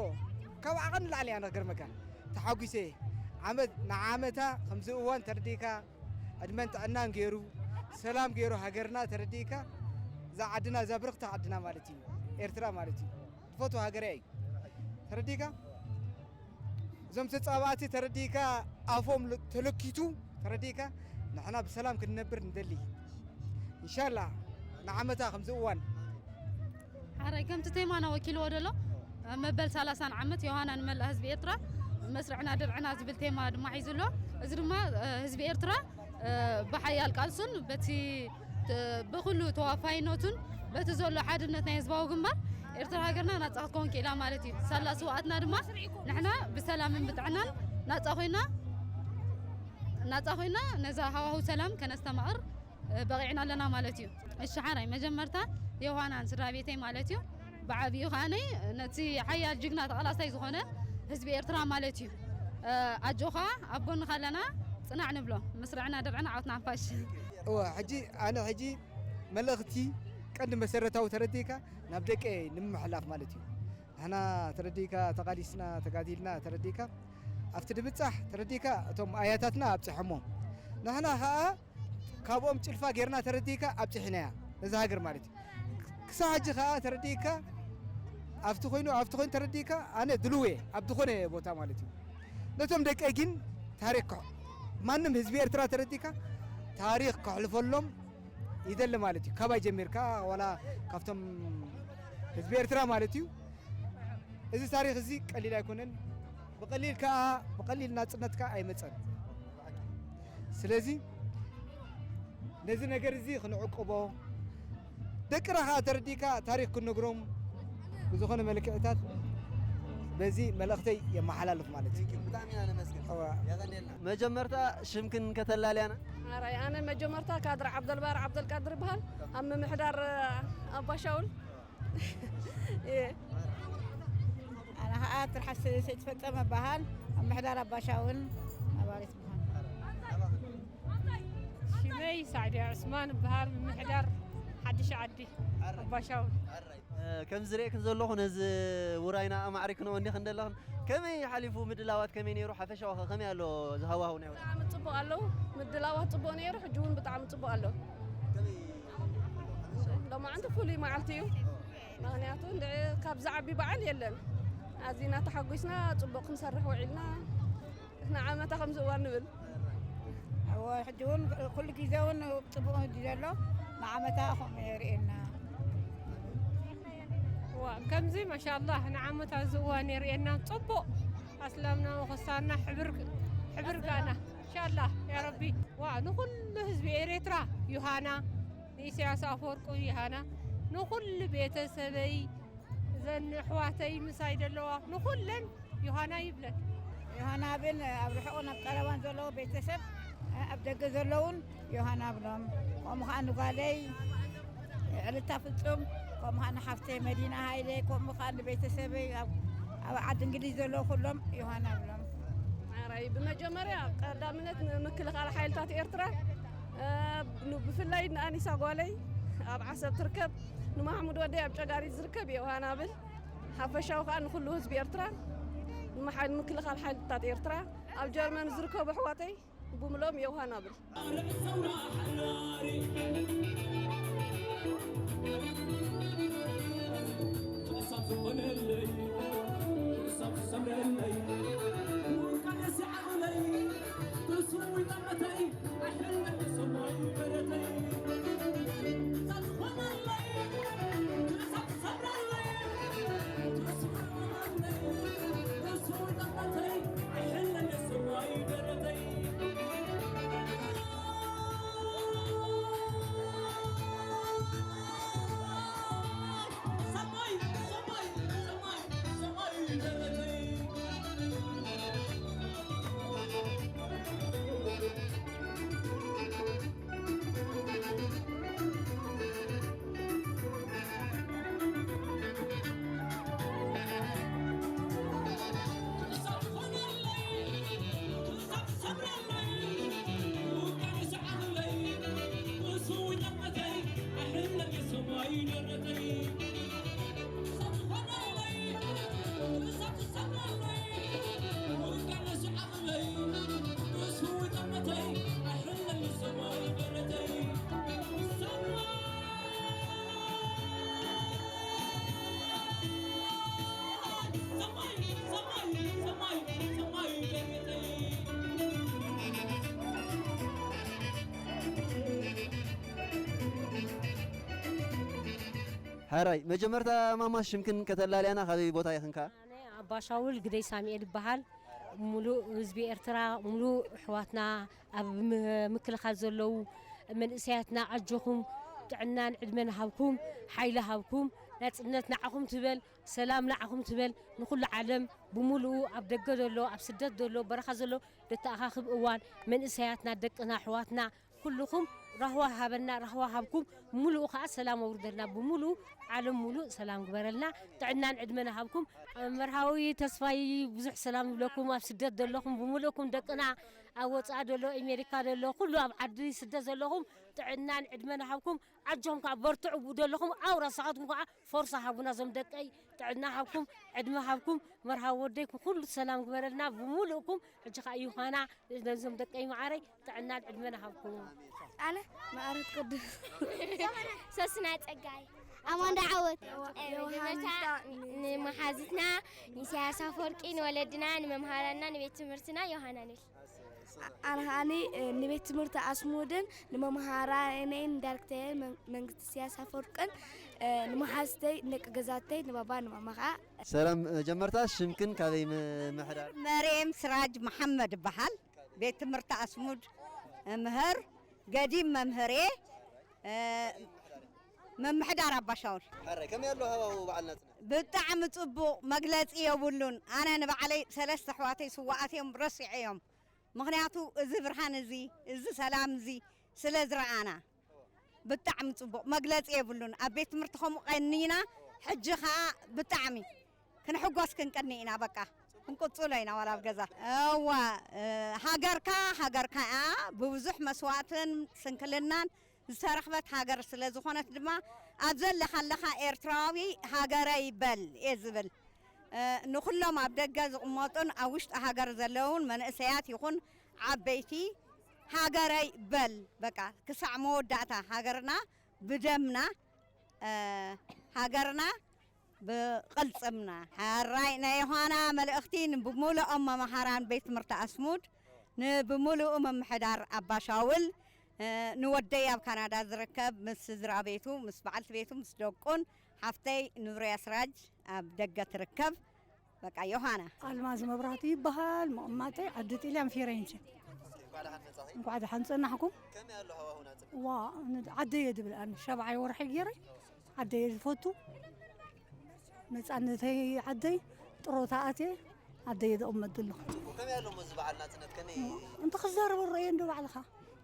ካብ ዓቐን ንላዕሊ ኣነ ክገርመካ ተሓጒሰ። ዓመት ንዓመታ ከምዚ እዋን ተረዲእካ ዕድመን ጥዕናን ገይሩ ሰላም ገይሩ ሃገርና ተረዲእካ እዛ ዓድና እዛ ብርኽቲ ዓድና ማለት እዩ ኤርትራ ማለት እዩ። ትፈትዎ ሃገረይ እዩ። ተረዲእካ? እዞም ተጻባእቲ ተረዲእካ ኣፎም ል-፣ ተለኪቱ ተረዲእካ ንሕና ብሰላም ክንነብር ንደሊ። ኢንሻላህ ንዓመታ ከምዚ እዋን ሓራይ ከምቲ ቴማና ወኪልዎ ደሎ መበል ሰላሳን ዓመት ዮሃና ንመላእ ህዝቢ ኤርትራ መስርዕና ድርዕና ዝብል ቴማ ድማ ሒዙ ኣሎ። እዚ ድማ፣ እ፣ ህዝቢ ኤርትራ፣ እ፣ ብሓያል ቃልሱን በቲ ተ-፣ ብኹሉ ተዋፋይነቱን በቲ ዘሎ ሓድነት ናይ ህዝባዊ ግንባር ኤርትራ ሃገርና ናጻ ክትከውን ክኢላ ማለት እዩ። ሳላ ስውኣትና ድማ ንሕና ብሰላምን ብጥዕናን ናጻ ኮይና፣ ናጻ ኮይና ነዛ ሃዋህው ሰላም ከነስተማቕር፣ እ፣ በቒዕና ኣለና ማለት እዩ። እሺ ሓራይ መጀመርታ ዮሃናን ስድራ ቤተይ ማለት እዩ። ብዓብዩ ከዓነይ ነቲ ሓያል ጅግና ተቓላሳይ ዝኾነ ህዝቢ ኤርትራ ማለት እዩ። እ፣ ኣጆኻ ኣብ ጎንኻ ኣለና፣ ጽናዕ ንብሎ። መስርዕና ድርዕና ዓወትና ሓፋሽ። እወ፣ ሕጂ ኣነ ሕጂ መልእኽቲ ቀንዲ መሰረታዊ ተረዲእካ ናብ ደቀ ንምሕላፍ ማለት እዩ። ንሕና ተረዲእካ ተቓሊስና ተጋዲልና ተረዲእካ ኣብቲ ድብጻሕ ተረዲእካ እቶም ኣያታትና ኣብጺሖሞ ንሕና ኸኣ ካብኦም ጭልፋ ጌርና ተረዲእካ ኣብጺሕናያ ነዛ ሃገር ማለት እዩ። ክሳብ ሕጂ ኸኣ ተረዲእካ ኣብቲ ኮይኑ ኣብቲ ኮይኑ ተረዲእካ ኣነ ድልው እየ ኣብ ዝኾነ ቦታ ማለት እዩ። ነቶም ደቀይ ግን ታሪክ ክሕ-፣ ማንም ህዝቢ ኤርትራ ተረዲእካ ታሪክ ከሕልፈሎም ይደሊ ማለት እዩ። ካባይ ጀሚርካ ዋላ ካብቶም ህዝቢ ኤርትራ ማለት እዩ። እዚ ታሪክ እዚ ቀሊል ኣይኮነን። ብቐሊል ከኣ ብቐሊል ናጽነት ከኣ ኣይመጸን። ስለዚ ነዚ ነገር እዚ ክንዕቅቦ ደቅና ከኣ ተረዲእካ ታሪክ ክንነግሮም ብዝኾነ መልክዕታት በዚ መልእኽተይ የመሓላልፍ ማለት እዩ። ብጣዕሚ ኢና ነመስግን። እዋ። የቐንየልና። መጀመርታ ሽምክን ከተላልያና? ኣራይ ኣነ መጀመርታ ካድር ዓብደልባር ዓብደልቃድር ይበሃል። ኣብ ምምሕዳር ኣባሻውል እየ። ኣነ ኸዓ ትርሓስ ሰይትፈጸመ በሃል ኣብ ምሕዳር ኣባሻውን ነባሪት በሃል። ሽመይ ሳዕድያ ዑስማን በሃል ምምሕዳር ሓድሽ ዓዲ ኣባሻውን። እ፣ ከም ዝርእየክን ዘለኹ ነዚ ውራይና ኣማዕሪክንኦ እንዲኽን ዘለኽን ከመይ ሓሊፉ ምድላዋት ከመይ ነይሩ? ሓፈሻዊ ኸ ከመይ ኣሎ ዝሃዋህው ናይ ውራይ? ብጣዕሚ ጽቡቕ ኣለዉ። ምድላዋት ጽቡቕ ነይሩ፣ ሕጂ እውን ብጣዕሚ ጽቡቕ ኣሎ። ከመይ ሎማዓንቲ ፍሉይ መዓልቲ እዩ። ምኽንያቱ እንድዒ ካብ ዝዓቢ በዓል የለን። ኣዚና ተሓጒስና ጽቡቕ ክንሰርሕ ውዒልና ንዓመታ ከምዚ እዋን ንብል። እወ፣ ሕጂ እውን ኩሉ ግዜ እውን ጽቡቕ ህጂ ዘሎ ንዓመታ ከምኡ የርእየና። እዋ፣ ከምዚ ማሻኣላህ ንዓመታ እዚ እዋን የርእየና ጽቡቕ ኣስላምና ወኸሳና ሕብር፣ ሕብር ጋና ኢንሻኣላህ ያ ረቢ። ዋ፣ ንኹሉ ህዝቢ ኤርትራ ዮሃና፣ ንኢሳያስ ኣፈወርቁ ዮሃና፣ ንኹሉ ቤተሰበይ፣ እዘን ኣሕዋተይ ምሳይ ዘለዋ ንኹለን ዮሃና ይብለን። ዮሃና ብል ኣብ ርሑቕን ኣብ ቀረባን ዘለዉ ቤተሰብ፣ ኣብ ደገ ዘለዉን ዮሃና ብሎም። ከምኡ ኸዓ ንጓለይ ዕልታ ፍጹም፣ ከምኡ ኸዓ ንሓፍተይ መዲና ሃይለ፣ ከምኡ ኸዓ ንቤተሰበይ ኣብ፣ ኣብ ዓዲ እንግሊዝ ዘለዉ ኩሎም ዮሃና ብሎም። ኣራይ ብመጀመርያ ቀዳምነት ንምክልኻል ሓይልታት ኤርትራ፣ እ፣ ብ-፣ ብፍላይ ንኣኒሳ ጓለይ ኣብ ዓሰብ ትርከብ፣ ንማሕሙድ ወደይ ኣብ ጨጋሪት ዝርከብ ዮሃና ብል። ሓፈሻዊ ከኣ ንኹሉ ህዝቢ ኤርትራ፣ ንመሓ-፣ ንምክልኻል ሓይልታት ኤርትራ፣ ኣብ ጀርመን ዝርከቡ ኣሕዋተይ ብሙሉኦም ዮሃና ብል። ሕራይ መጀመርታ ማማ ሽምክን ከተላልያና፣ ካበይ ቦታ ኢኽንካ? ኣነ ኣባ ሻውል ግደይ ሳሙኤል ይበሃል። ሙሉእ ህዝቢ ኤርትራ፣ ሙሉእ ኣሕዋትና፣ ኣብ ም- ምክልኻል ዘለዉ መንእሰያትና፣ ኣጆኹም፣ ጥዕናን ዕድመን ሃብኩም፣ ሓይሊ ሃብኩም። ናጽነት ንዓኹም ትበል፣ ሰላም ንዓኹም ትበል። ንኹሉ ዓለም ብሙሉኡ፣ ኣብ ደገ ዘሎ፣ ኣብ ስደት ዘሎ፣ በረኻ ዘሎ፣ ደተኣኻኽብ እዋን፣ መንእሰያትና፣ ደቅና፣ ኣሕዋትና፣ ኩልኹም ራህዋ ሃበና፣ ራህዋ ሃብኩም፣ ሙሉኡ ከኣ ሰላም ኣውርደልና፣ ብሙሉኡ ዓለም ሙሉእ ሰላም ግበረልና፣ ጥዕናን ዕድመን ሃብኩም። መርሃዊ ተስፋይ ብዙሕ ሰላም ይብለኩም፣ ኣብ ስደት ዘለኹም ብምሉእኩም፣ ደቅና ኣብ ወጻኢ ዘሎ፣ ኣሜሪካ ዘሎ፣ ኩሉ ኣብ ዓዲ ስደት ዘለኹም፣ ጥዕናን ዕድመን ሃብኩም። ኣጆኹም ከኣ በርትዑ፣ ዘለኹም ኣውራ ንስኻትኩም ከኣ ፎርሳ ሃቡና፣ ዞም ደቀይ ጥዕና ሃብኩም፣ ዕድመ ሃብኩም። መርሃዊ ወደይ ኩሉ ሰላም ግበረልና፣ ብምሉእኩም። ሕጂ ከኣ ዮሃና፣ ነዞም ደቀይ መዓረይ ጥዕናን ዕድመን ሃብኩም። ኣነ መኣረት ቅዱስ። ሶስና ጸጋይ። ኣማንዳ ዓወት። መጀመርታ ንመሓዝትና ንኢሳያስ ኣፈወርቂ፣ ንወለድና፣ ንመምሃራንና፣ ንቤት ትምህርትና ዮሃና ንብል። ኣነ ከኣኒ ንቤት ትምህርቲ ኣስሙድን ንመምሃራነይን ንዳይሬክተረይን መንግስቲ ኢሳያስ ኣፈወርቅን፣ ንመሓዝተይ፣ ንደቂ ገዛተይ፣ ንባባ ንማማ ከኣ። ሰላም መጀመርታ ሽምክን ካበይ ምምሕዳር? መርየም ስራጅ መሓመድ እበሃል። ቤት ትምህርቲ ኣስሙድ እምህር፣ ገዲም መምህር እየ። ምምሕዳር ኣባሻውል። ሕራይ ከመይ ኣሎ ሃዋሁ በዓል ናጽነት? ብጣዕሚ ጽቡቕ፣ መግለጺ የብሉን። ኣነ ንባዕለይ ሰለስተ ኣሕዋተይ ስዋኣት እዮም፣ ረሲዐዮም። ምኽንያቱ እዚ ብርሃን እዚ፣ እዚ ሰላም እዚ ስለ ዝረኣና ብጣዕሚ ጽቡቕ፣ መግለጺ የብሉን። ኣብ ቤት ትምህርቲ ከምኡ ቀኒና፣ ሕጂ ኸኣ ብጣዕሚ ክንሕጎስ ክንቀኒ ኢና። በቃ ክንቅጽሎ ኢና ዋላ ኣብ ገዛ። እዋ፣ እ፣ ሃገርካ፣ ሃገርካ እያ። ብብዙሕ መስዋእትን ስንክልናን ዝተረኽበት ሃገር ስለ ዝኾነት ድማ፣ ኣብ ዘለኻ ኣለኻ ኤርትራዊ ሃገረይ በል እየ ዝብል። እ፣ ንኹሎም ኣብ ደገ ዝቕመጡን ኣብ ውሽጢ ሃገር ዘለውን መንእሰያት ይኹን ዓበይቲ፣ ሃገረይ በል። በቃ ክሳዕ መወዳእታ ሃገርና ብደምና፣ እ፣ ሃገርና ብቕልጽምና። ሕራይ ናይ ዮሃና መልእኽቲ ንብምሉኦም መምሃራን ቤት ትምህርቲ ኣስሙድ፣ ንብምሉኡ ምምሕዳር ኣባሻውል፣ እ፣ ንወደይ ኣብ ካናዳ ዝርከብ ምስ ስድራ ቤቱ፣ ምስ በዓልቲ ቤቱ፣ ምስ ደቁን፣ ሓፍተይ ኑርያ ስራጅ ኣብ ደገ ትርከብ። በቃ ዮሃና። ኣልማዝ መብራህቱ ይበሃል። መቐማጠይ ዓዲ ጥልያን ፊሬንቸ። እንኳዕ ደሓን ጸናሕኩም። ዋ፣ ዓደየ ድብል ኣነ ሸብዓይ ወርሒ ገይረ ዓደየ ዝፈቱ። ነጻነተይ ዓደይ፣ ጥሮታ ኣትየ ዓደየ ዝቕመጥ ዘለኹ። ከመይ ኣሎ እዚ በዓል ናጽነት ከመይ? እንተ ክዛረቦ ረእዮ እንዶ ባዕልኻ።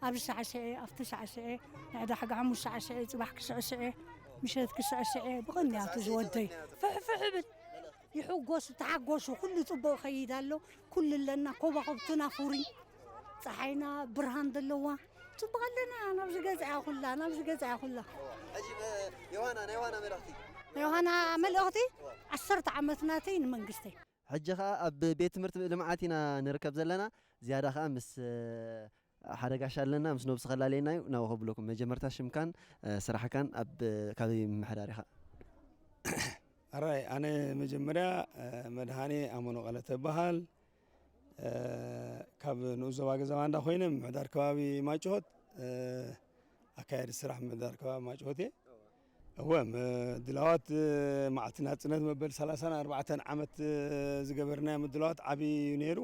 ኣብ ዝሸዓሸዐ፣ ኣብቲ ሸዓሸዐ፣ ንዕዳሕጋ ሓሙሽተ ሸዓሸዐ፣ ጽባሕ ክሸዕሸዐ፣ ምሸት ክሸዕሸዐ፣ ብቕንያቱ ዝወደይ ፍሕፍሕ እብል። ይሕጎስ፣ ተሓጎሱ፣ ኩሉ ጽቡቕ ይኸይድ ኣሎ። ኩሉ ኣለና፣ ኮባኸብትና ፍሩይ፣ ጸሓይና ብርሃን ዘለዋ፣ ጽቡቕ ኣለና። ናብዚ ገዛ እያ ኩላ፣ ናብዚ ገዛ እያ ኩላ። ሕጂ ዮሃና፣ ናይ ዮሃና መልእኽቲ። ዮሃና መልእኽቲ፣ ዓሰርተ ዓመት ናተይ ንመንግስተይ። ሕጂ ኸኣ ኣብ ቤት ትምህርቲ ልምዓት ኢና ንርከብ ዘለና። ዝያዳ ኸኣ ምስ ሓደ ጋሻ ኣለና፣ ምስ ነብሱ ከላለየና እዩ። ናብኡ ከብለኩም። መጀመርታ ሽምካን፣ እ፣ ስራሕካን ኣብ፣ ካበይ ምምሕዳር ኢኻ? ኣራይ፣ ኣነ መጀመርያ፣ እ፣ መድሃኔ ኣመኑ ቀለተ እበሃል። እ፣ ካብ ንኡስ ዞባ ገዛ ባንዳ ኮይነ ምምሕዳር ከባቢ ማጭሆት፣ እ፣ ኣካያዲ ስራሕ ምምሕዳር ከባቢ ማጭሆት እየ። እወ፣ ምድላዋት፣ እ፣ መዓልቲ ናጽነት መበል ሰላሳን ኣርባዕተን ዓመት፣ እ፣ ዝገበርናዮ ምድላዋት ዓቢ እዩ ነይሩ።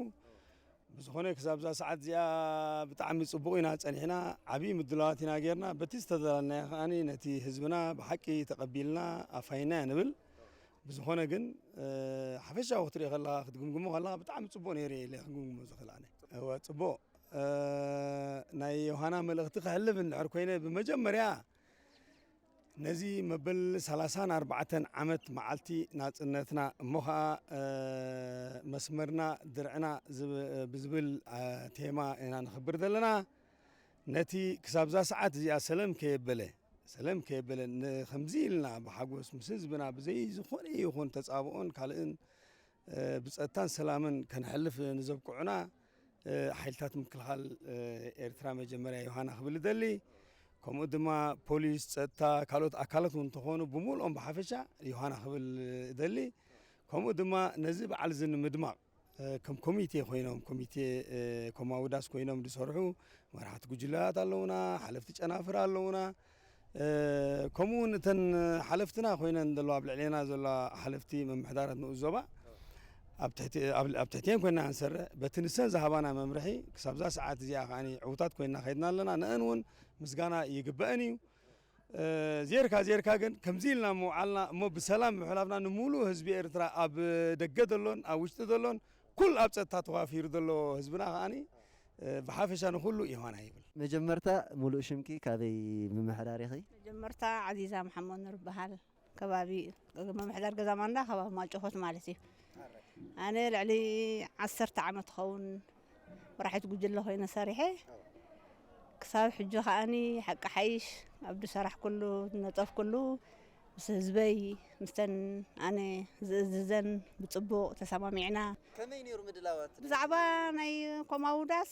ብዝኾነ ክሳብ እዛ ሰዓት እዚኣ ብጣዕሚ ጽቡቕ ኢና ጸኒሕና፣ ዓቢ ምድላዋት ኢና ጌርና። በቲ ዝተደላልናዮ ከኣኒ ነቲ ህዝብና ብሓቂ ተቐቢልና ኣፋይና ንብል። ብዝኾነ ግን፣ እ፣ ሓፈሻዊ ክትሪኦ ከለኻ፣ ክትግምግሞ ከለኻ ብጣዕሚ ጽቡቕ ነይሩ ኢለ ክግምግሞ ዝኽእል ኣነ። እወ፣ ጽቡቕ። እ፣ ናይ ዮሃና መልእኽቲ ከሕልፍ እንድሕር ኮይነ፣ ብመጀመርያ ነዚ መበል ሰላሳን ኣርባዕተን ዓመት መዓልቲ ናጽነትና እሞ ኸኣ፣ እ፣ መስመርና ድርዕና ዝብ-፣ ብዝብል፣ እ፣ ቴማ ኢና ንኽብር ዘለና። ነቲ ክሳብዛ ሰዓት እዚኣ ሰለም ከየበለ፣ ሰለም ከየበለን ከምዚ ኢልና ብሓጎስ ምስ ህዝብና ብዘይ ዝኾነ ይኹን ተጻብኦን ካልእን ብጸጥታን ሰላምን ከነሕልፍ ንዘብቅዑና ሓይልታት ምክልኻል ኤርትራ መጀመርያ ዮሃና ክብል እደሊ። ከምኡ ድማ ፖሊስ፣ ጸጥታ፣ ካልኦት ኣካላት እውን እንተኾኑ ብምልኦም ብሓፈሻ ዮሃና ክብል እደሊ። ከምኡ ድማ ነዚ በዓል እዚ ንምድማቕ ከም ኮሚቴ ኮይኖም፣ ኮሚቴ ኮማዊ ዳስ ኮይኖም ዝሰርሑ መራሕቲ ጉጅላት ኣለውና፣ ሓለፍቲ ጨናፍር ኣለውና። ከምኡ እውን እተን ሓለፍትና ኮይነን ዘለዋ ኣብ ልዕሌና ዘለዋ ሓለፍቲ ምምሕዳራት ንኡስ ዞባ ኣብ ትሕቲ- ኣብ- ኣብ ትሕቲአን ኮይና ንሰርሕ። በቲ ንሰን ዝሃባና መምርሒ ክሳብዛ ሰዓት እዚኣ ከዓ ዕውታት ኮይና ከይድና ኣለና። ንአን እውን ምስጋና ይግበአን እዩ። ዜርካ ዜርካ ግን ከምዚ ኢልና ምውዓልና እሞ ብሰላም ምሕላፍና ንምሉእ ህዝቢ ኤርትራ፣ ኣብ ደገ ዘሎን ኣብ ውሽጢ ዘሎን ኩል ኣብ ጸጥታ ተዋፊሩ ዘሎ ህዝብና ከዓኒ ብሓፈሻ ንኹሉ ዮሃና ይብል። መጀመርታ ሙሉእ ሽምኪ ካበይ ምምሕዳር ኢኺ? መጀመርታ ዓዚዛ መሓመድ ኑር በሃል ከባቢ ምምሕዳር ገዛ ማንዳ ከባቢ ማልጨኾት ማለት እዩ። ኣነ ልዕሊ ዓሰርተ ዓመት ኸውን ወራሒት ጉጅለ ኮይነ ሰሪሐ ክሳብ ሕጂ ከዓኒ ሓቂ ሓይሽ ኣብ ዝሰራሕ ኩሉ ዝነጠፍ ኩሉ ምስ ህዝበይ ምስተን ኣነ ዝእዝዘን ብፅቡቕ ተሰማሚዕና። ከመይ ነይሩ ምድላዋት? ብዛዕባ ናይ ኮማውዳስ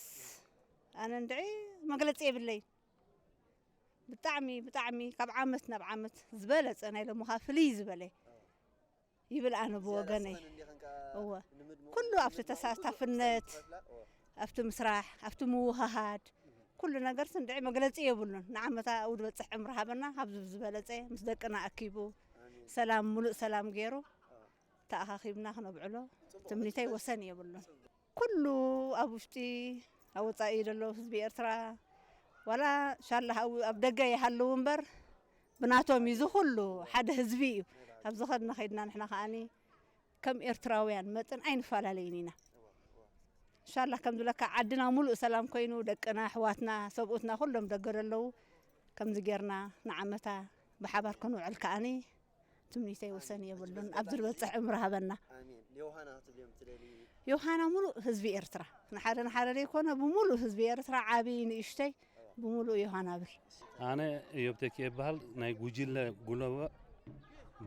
ኣነ እንድዒ መግለፂ የብለይ። ብጣዕሚ ብጣዕሚ ካብ ዓመት ናብ ዓመት ዝበለፀ ናይ ሎምኻ ፍልይ ዝበለ ይብል ኣነ ብወገነይ። እወ ኩሉ ኣብቲ ተሳታፍነት ኣብቲ ምስራሕ ኣብቲ ምውሃሃድ ኩሉ ነገር ስንድዒ መግለፂ የብሉን። ንዓመታ ውድ በፅሕ ዕምሪ ሃበና ካብዚ ዝበለፀ ምስ ደቅና ኣኪቡ ሰላም ሙሉእ ሰላም ገይሩ ተኣኻኺብና ክነብዕሎ ትምኒተይ ወሰን የብሉን። ኩሉ ኣብ ውሽጢ ኣብ ወፃኢ ዘሎ ህዝቢ ኤርትራ ዋላ ሻላ ኣብ ደገ ይሃልው እምበር ብናቶም እዩ ዝኹሉ ሓደ ህዝቢ እዩ። ኣብ ዝኸድና ከይድና ንሕና ከዓኒ ከም ኤርትራውያን መጠን ኣይንፈላለይን ኢና። ሻላ ከም ዝብለካ ዓድና ሙሉእ ሰላም ኮይኑ ደቅና ኣሕዋትና ሰብኡትና ኩሎም ደገ ዘለዉ ከምዚ ጌርና ንዓመታ ብሓባር ክንውዕል ከዓኒ ትምኒተይ ወሰን የብሉን። ኣብ ዝበፅሕ ዕምሪ ሃበና። ኣሜን። ዮሃና ክትብልዮም ትደሊ? ዮሃና ሙሉእ ህዝቢ ኤርትራ ንሓደ ንሓደ ዘይኮነ ብሙሉእ ህዝቢ ኤርትራ ዓብይ ንእሽተይ ብሙሉእ ዮሃና ብል። ኣነ እዮብ ተኪኤ ይበሃል። ናይ ጉጅለ ጉለበ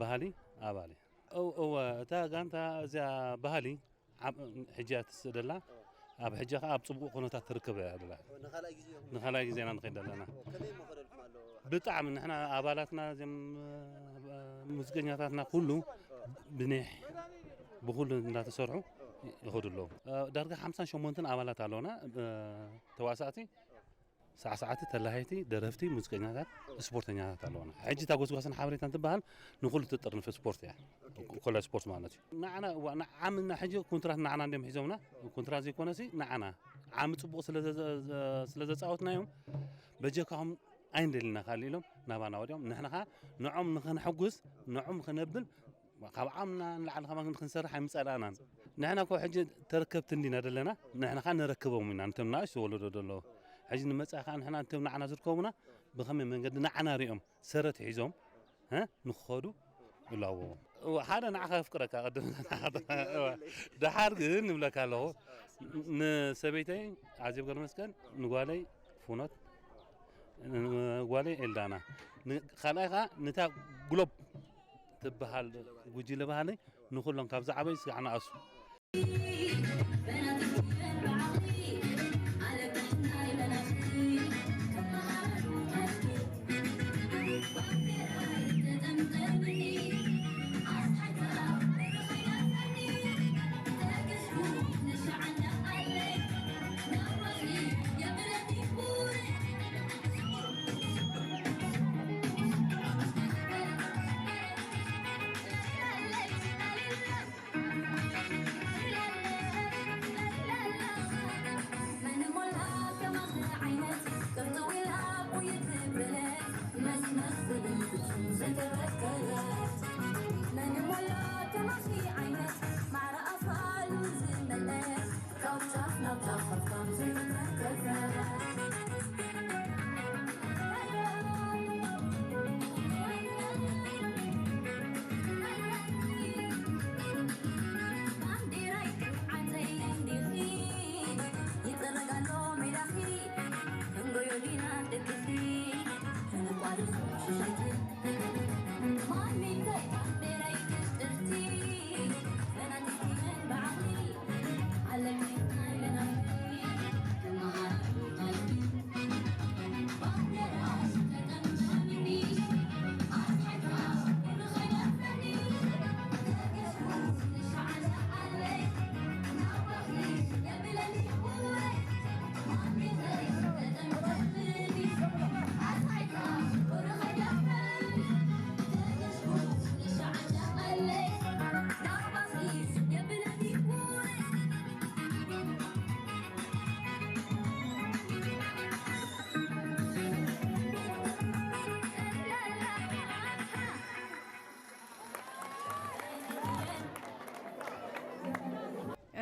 ባህሊ ኣባል እየ። እው- እወ እታ ጋንታ እዚኣ ባህሊ ኣብ- ሕጂ እያ ትስእደላ ኣብ ሕጂ ከዓ ኣብ ፅቡቅ ኩነታት ትርከብ እያ ደላ። ንካልኣይ ግዜ ኢና ንኸይድ ኣለና። ብጣዕሚ ንሕና ኣባላትና እዚም ሙዚቀኛታትና ኩሉ ብኒሕ ብኩሉ እንዳተሰርሑ ይኸዱ ኣለዉ። ዳርጋ ሓምሳን ሸሞንተን ኣባላት ኣለውና። ተዋሳእቲ ሳዕሳዕቲ ተላሃይቲ ደረፍቲ ሙዚቀኛታት ስፖርተኛታት ኣለውና። ሕጂ እታ ጎስጓስን ሓበሬታን ትበሃል ንኩሉ ትጥርንፍ ስፖርት እያ። ኮላይ ስፖርት ማለት እዩ። ንዓና እዋ ንዓምና ሕጂ ኮንትራት ንዓና እንዲም ሒዞምና። ኮንትራት ዘይኮነሲ ንዓና ዓሚ ፅቡቅ ስለ ዘ- ዘ- ስለ ዘፃወትናዮም በጀካኹም ኣይንደልና ካል ኢሎም ናባና ወዲኦም ንሕና ከዓ ንዖም ንኸነሐጉስ ንዖም ከነብል ካብ ዓምና ንላዕሊ ከማን ክንሰርሕ ኣይምፀላእናን። ንሕና ኮ ሕጂ ተረከብቲ እንዲና ዘለና ንሕና ከዓ ነረክቦም ኢና ነቶም ንኣሽቱ ወለዶ ዘለዉ። ሕጂ ንመፃኢ ከዓ ንሕና ነቶም ንዓና ዝርከቡና ብኸመይ መንገዲ ንዓና ሪኦም ሰረት ሒዞም ንክኸዱ እላዎ። ሓደ ንዓኻ የፍቅረካ ቅድም ደሓር ግን ንብለካ ኣለኹ ንሰበይተይ ዓዜብ ገብረመስቀል ንጓለይ ፍኖት ጓለይ ኤልዳና ካልኣይ ከዓ ነታ ግሎብ ትበሃል ጉጅለ ባህሊ ንኩሎም ካብ ዝዓበዩ ስጋዕ ንኣሱ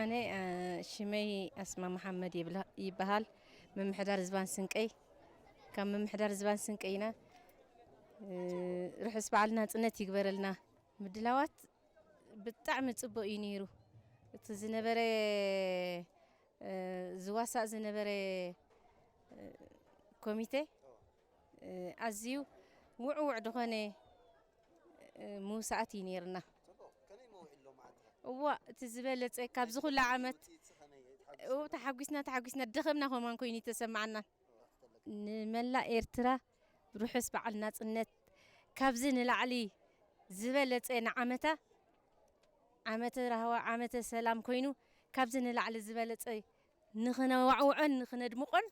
ኣነ ሽመይ ኣስማ መሓመድ ይበሃል። ምምሕዳር ዝባን ስንቀይ፣ ካብ ምምሕዳር ዝባን ስንቀይ ኢና። ርሑስ በዓል ናጽነት ይግበረልና። ምድላዋት ብጣዕሚ ጽቡቕ እዩ ነይሩ። እቲ ዝነበረ ዝዋሳእ ዝነበረ ኮሚቴ ኣዝዩ ውዕውዕ ዝኾነ ምውሳኣት እዩ ነይርና። እዋ እቲ ዝበለጸ ካብዚ ኩሉ ዓመት ተሓጒስና ተሓጒስና ደኸምና ከማን ኮይኑ ተሰማዓና። ንመላእ ኤርትራ ርሑስ በዓል ናጽነት። ካብዚ ንላዕሊ ዝበለጸ ንዓመታ ዓመተ ራህዋ ዓመተ ሰላም ኮይኑ ካብዚ ንላዕሊ ዝበለጸ ንኽነዋዕውዖን ንኽነድምቖን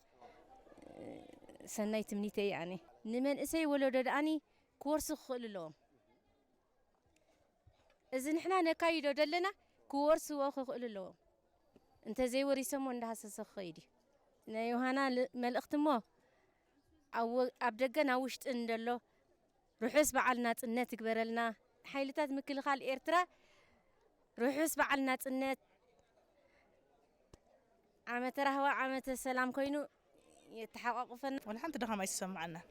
ሰናይ ትምኒተይ ኣነ። ንመንእሰይ ወለዶ ደኣኒ ክወርሱ ክኽእሉ ኣለዎም። እዚ ንሕና ነካይዶ ደለና ክወርስዎ ክኽእሉ ኣለዎም። እንተዘይወሪሶሞ እንዳሃሰሰ ክኸይድ እዩ። ናይ ዮሃና ል- መልእኽቲ እሞ ኣብ ወ- ኣብ ደገን ኣብ ውሽጥን እንደሎ ርሑስ በዓል ናጽነት ይግበረልና። ሓይልታት ምክልኻል ኤርትራ ርሑስ በዓል ናጽነት። ዓመተ ራህዋ ዓመተ ሰላም ኮይኑ የተሓቋቁፈና። ወላ ሓንቲ ድኻም ኣይተሰማዓናን።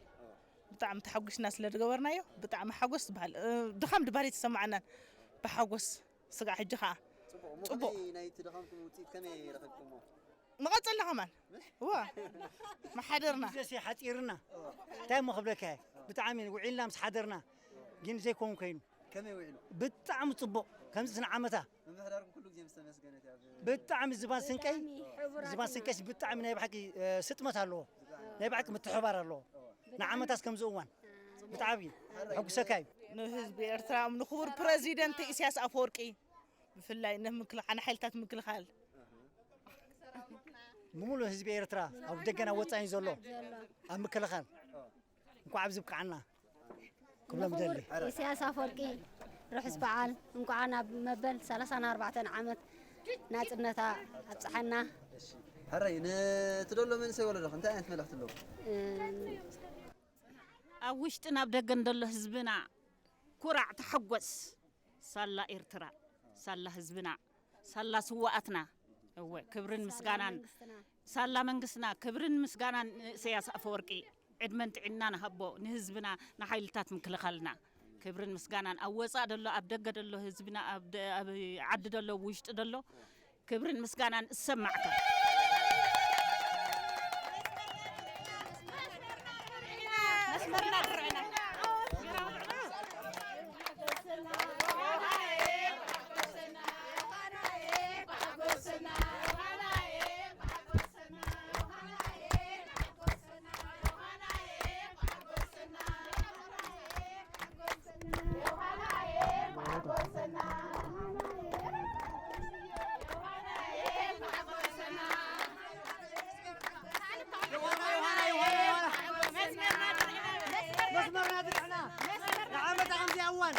ብጣዕሚ ተሓጒስና ስለ ዝገበርናዮ ብጣዕሚ ሓጎስ ዝበሃል ድኻም ድባል ኣይተሰማዓናን። ብሓጎስ ስጋዕ ሕጂ ኸዓ ጽቡቕ። ናይቲ ድኻምኩም ውፅኢት ከመይ ረኺብኩሞ? መቐጸልና ኸማን ዋ መሓደርና። ግዜሲ ሓጺርና እንታይ እሞ ክብለካ እየ። ብጣዕሚ ውዒልና ምስ ሓደርና ግን ዘይከውን ኮይኑ ከመይ ውዒሉ? ብጣዕሚ ጽቡቕ ከምዚ ስነ ዓመታ ምምሕዳርኩም ኩሉ ግዜ ምስ ተመስገነት እያ። ብ- ብጣዕሚ ዝባን ስንቀይ ዝባን ስንቀይስ ብጣዕሚ ናይ ብሓቂ ስጥመት ኣለዎ። ናይ ብሓቂ ምትሕባር ኣለዎ። ንዓመታስ ከምዚ እዋን ብጣዕሚ ሕጉሰካ እዩ። ንህዝቢ ኤርትራ ንክቡር ፕረዚደንት ኢሳያስ ኣፈወርቂ ብፍላይ ንምክልኻል ንሓይልታት ምክልኻል ብምሉእ ህዝቢ ኤርትራ ኣብ ደገን ኣብ ወጻኢን ዘሎ ኣብ ምክልኻል እንኳዕ ኣብዚ ብቅዓና ክብሎም ደሊ። ኢሳያስ ኣፈወርቂ ርሑስ በዓል እንኳዕ ናብ መበል ሰላሳን ኣርባዕተን ዓመት ናጽነታ ኣብጽሓና። ሕራይ ንትደሎ መንእሰይ ወለዶኸ እንታይ ዓይነት መልእኽቲ ኣለዎ? ኣብ ውሽጥን ኣብ ደገን ዘሎ ህዝብና ኩራዕ ተሓጎስ። ሳላ ኤርትራ ሳላ ህዝብና ሳላ ስዋኣትና። እወ ክብርን ምስጋናን ሳላ መንግስትና ክብርን ምስጋናን ንእሰያስ ኣፈወርቂ። ዕድመን ጥዕናን ሃቦ ንህዝብና ንሓይልታት ምክልኻልና። ክብርን ምስጋናን ኣብ ወፃእ ደሎ ኣብ ደገ ደሎ ህዝብና ኣብ ዓዲ ደሎ ውሽጢ ደሎ ክብርን ምስጋናን እሰማዕካ። መስመርና ድርዕና ንዓመታ ከምዚ ኣዋን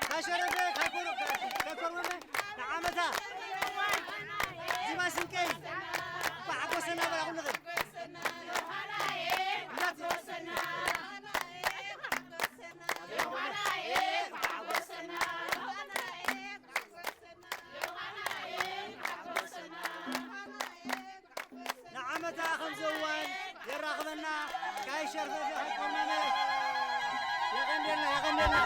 ካሸረበ ካይኮርወመ ንዓመታ ዚማ ስንቀይ ብሓጎሰና በላ ኩልኽን ንዓመታ ከምዚ እዋን የራኽበና። ካይሸርፈፈ ከይኮርመመ የቐንደልና የቐንደልና።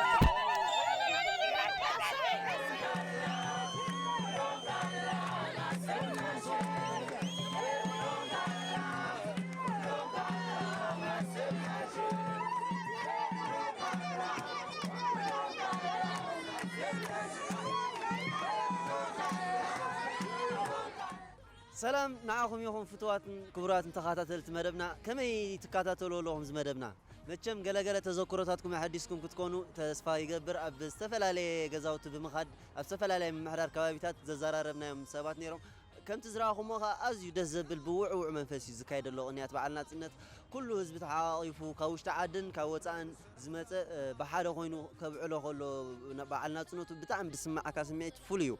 ሰላም ንዓኹም ይኹን ፍቱዋትን ክቡራትን ተኸታተልቲ መደብና፣ ከመይ ትከታተሉ ኣለኹም እዚ መደብና? መቸም ገለገለ ተዘክሮታትኩም ኣሐዲስኩም ክትኮኑ ተስፋ ይገብር። ኣብ ዝተፈላለየ ገዛውቲ ብምኻድ ኣብ ዝተፈላለየ ምምሕዳር ከባቢታት ዘዘራረብናዮም ሰባት ነይሮም። ከምቲ ዝረኣኹሞ ኸኣ ኣዝዩ ደስ ዘብል ብውዕውዕ መንፈስ እዩ ዝካየድ ዘሎ ቅንያት በዓል ናጽነት። ኩሉ ህዝቢ ተሓቋቒፉ ካብ ውሽጢ ዓድን ካብ ወጻእን ዝመጸ ብሓደ ኮይኑ ከብዕሎ ከሎ በዓል ናጽነቱ ብጣዕሚ ዝስምዓካ ስምዒት ፍሉይ እዩ።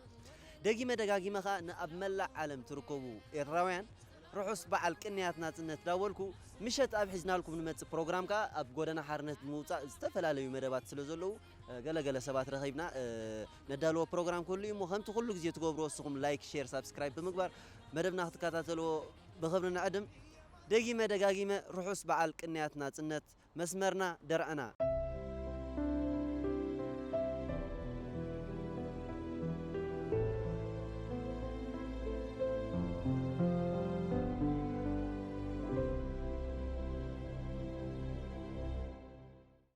ደጊመ ደጋጊመ ኸኣ ንኣብ መላእ ዓለም ትርከቡ ኤርትራውያን ርሑስ በዓል ቅንያት ናጽነት ዳበልኩ፣ ምሸት ኣብ ሒዝናልኩም ንመጽእ ፕሮግራም ከኣ ኣብ ጎደና ሓርነት ብምውጻእ ዝተፈላለዩ መደባት ስለ ዘለዉ፣ ገለገለ ሰባት ረኺብና ነዳልዎ ፕሮግራም ክህሉ እዩ። እሞ ከምቲ ኩሉ ግዜ ትገብርዎ እስኹም ላይክ፣ ሼር፣ ሳብስክራይብ ብምግባር መደብና ክትከታተልዎ ብኽብሪ ንዕድም። ደጊመ ደጋጊመ ርሑስ በዓል ቅንያት ናጽነት፣ መስመርና ደርዕና።